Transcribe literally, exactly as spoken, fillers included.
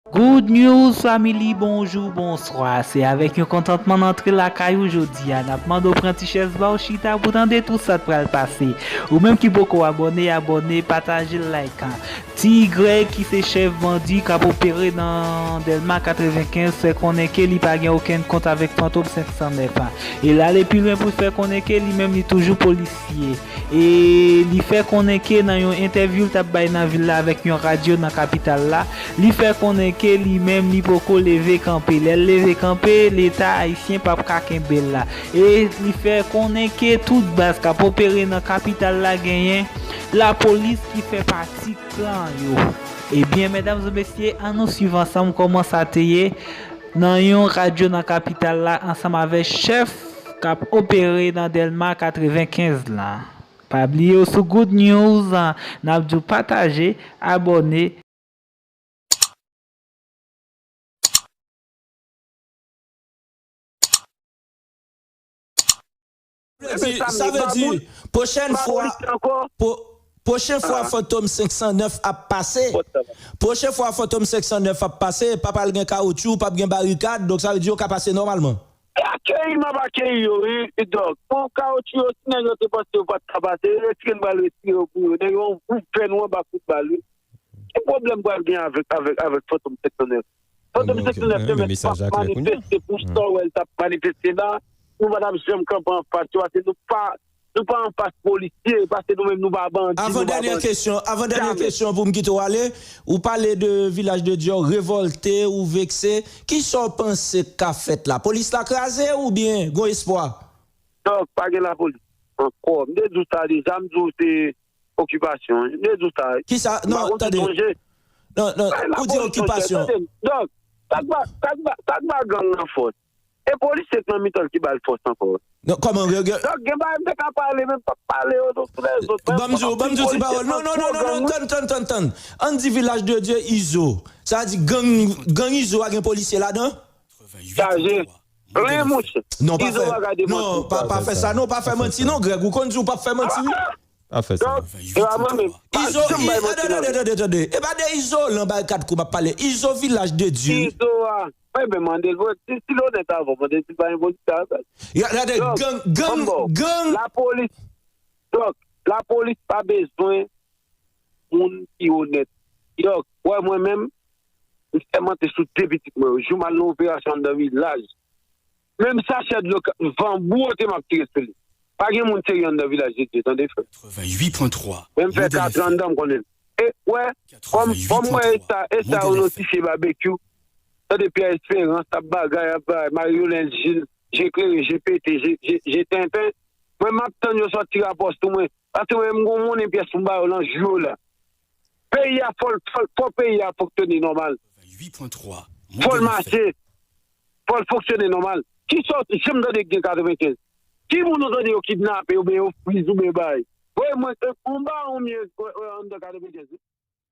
Good news family, bonjou, bonswa. Se avèk yon kontantman n antre lakay ou jodi a. N ap mande w pran ti chèz ba w chita pou tande tout sa k pral pase. Ou menm ki poko abòne, abòne, pataje, like. Ti Grèg ki se chèf bandi k ap opere nan Dèlma katrevenkenz fè konnen ke li pa gen okenn kont avèk Fantom senk san nèf. E l ale pi lwen pou l fè konnen ke li menm li toujou polisye. E li fè konnen ke nan yon entèvyou l t ap bay nan vil la avèk yon radyo nan kapital la, li fè konnen ke li menm li poko leve kanpe. Lè l leve kanpe, Leta ayisyen p ap ka kenbe l la. E li fè konnen ke tout baz k ap opere nan kapital la genyen lapolis ki fè pati klan yo. Ebyen, medam e mesye, ann nou swiv ansanm kòman sa te ye nan yon radyo nan kapital la ansanm avèk chèf k ap opere nan Dèlma katrevenkenz la. Pa bliye w sou Good News, n ap di w pataje, abòne. Vle di, sa vle di, pwochèn fwa, pwo- pwochèn fwa Fantom senk san nèf ap pase, pwochèn fwa Fantom senk san nèf ap pase, pa pral gen kawotchou, p ap gen barikad, donk sa vle di yo ka pase nòmalman. E akeyi m ap akeyi yo, wi, Dòk. Bon, kawotchou yo, si nèg yo te panse yo pa t ka pase, yo retire m pral retire yo pou yo. Nèg yo yon gwoup fè nou anba kout bal, wi. Ki pwoblèm pral gen avèk, avèk, avèk Fantom senk san nèf? Fantom senk san nèf te mèt manifeste pou sa w wè l t ap manifeste la. Nou pa t ap janm kanpe anfas yo, paske nou pa, nou pa anfas polisye, paske nou menm nou pa bandi, nou pa bandi. Avan dènye kesyon, avan dènye kesyon pou m kite w ale, ou pale de Vilaj de Dye, w revòlte, ou vekse. Kisa w panse k ka fèt la? Polis la kraze oubyen gon espwa? Dòk, pa gen lapolis ankò. M te di w sa deja, m di w se okipasyon. M te di w sa. Kisa? Non, tande. Non, non, ou di okipasyon. Dòk, sa k ba, sa k ba, sa k ba gang nan fòs? E polisye k nan mitan l ki ba l fòs ankò. Non, kòman, gen, gen... Dòk, gen bagay m te ka pale, men m p ap pale yo, tout lèzòt. Ban m di w, ban m di w ti pawòl. Non, non, non, non, non, tann, tann, tann, tann. Ann di Vilaj de Dye, Izo. Sa vle di gang, gang Izo a gen polisye ladan? Chaje. Plen, monchè. Non, pa fè, non, pa, pa fè sa, non, pa fè manti, non, Grèg. Ou konn di w p ap fè manti, wi. Pa fè sa. Dòk, e pa mwen menm. Izo, tande, tande, tande, tande. E pa de Izolan Barikad Crew m ap pale. Izo Vilaj de Dye. Izo a. Mwen menm mande l, bon, si, si l onèt avè w, mande l si l pa gen polisye avè l. Gade, gang, gang, gang. Lapolis, Dòk, lapolis pa bezwen moun ki onèt. Dòk, wè mwen menm, m sèmante sou de pitit mwen yo. Jou m al nan operasyon anndan Vilaj, menm sachè dlo van bwote m ap tire sou li. Pa gen moun serye anndan Vilaj de Dye, tande, frè. Menm fè katran anndan, m konnen l. E, wè, kòm, kòm wè, e sa, e sa yo notifye Babekyou. Tande Pyè Esperans, ap bagay, ap bagay, Marie Yolène Gilles, je klere, je pete, je, je, je tenten. Mwen, m ap tann yo sòti rapò sou mwen. Paske mwen, m gon monnen pyès pou m ba yo nan jou yo la. Peyi a, fò l, fò l, fò peyi a fonksyone nòmal. Fò l mache. Fò l fonksyone nòmal. Kisa w janm tande k gen katrevenkenz? Ki moun ou tande yo kidnape oubyen yo friz oubyen bay? Voye mwen, e, yon bawon m ye, e, e, anndan katrevenkenz, wi.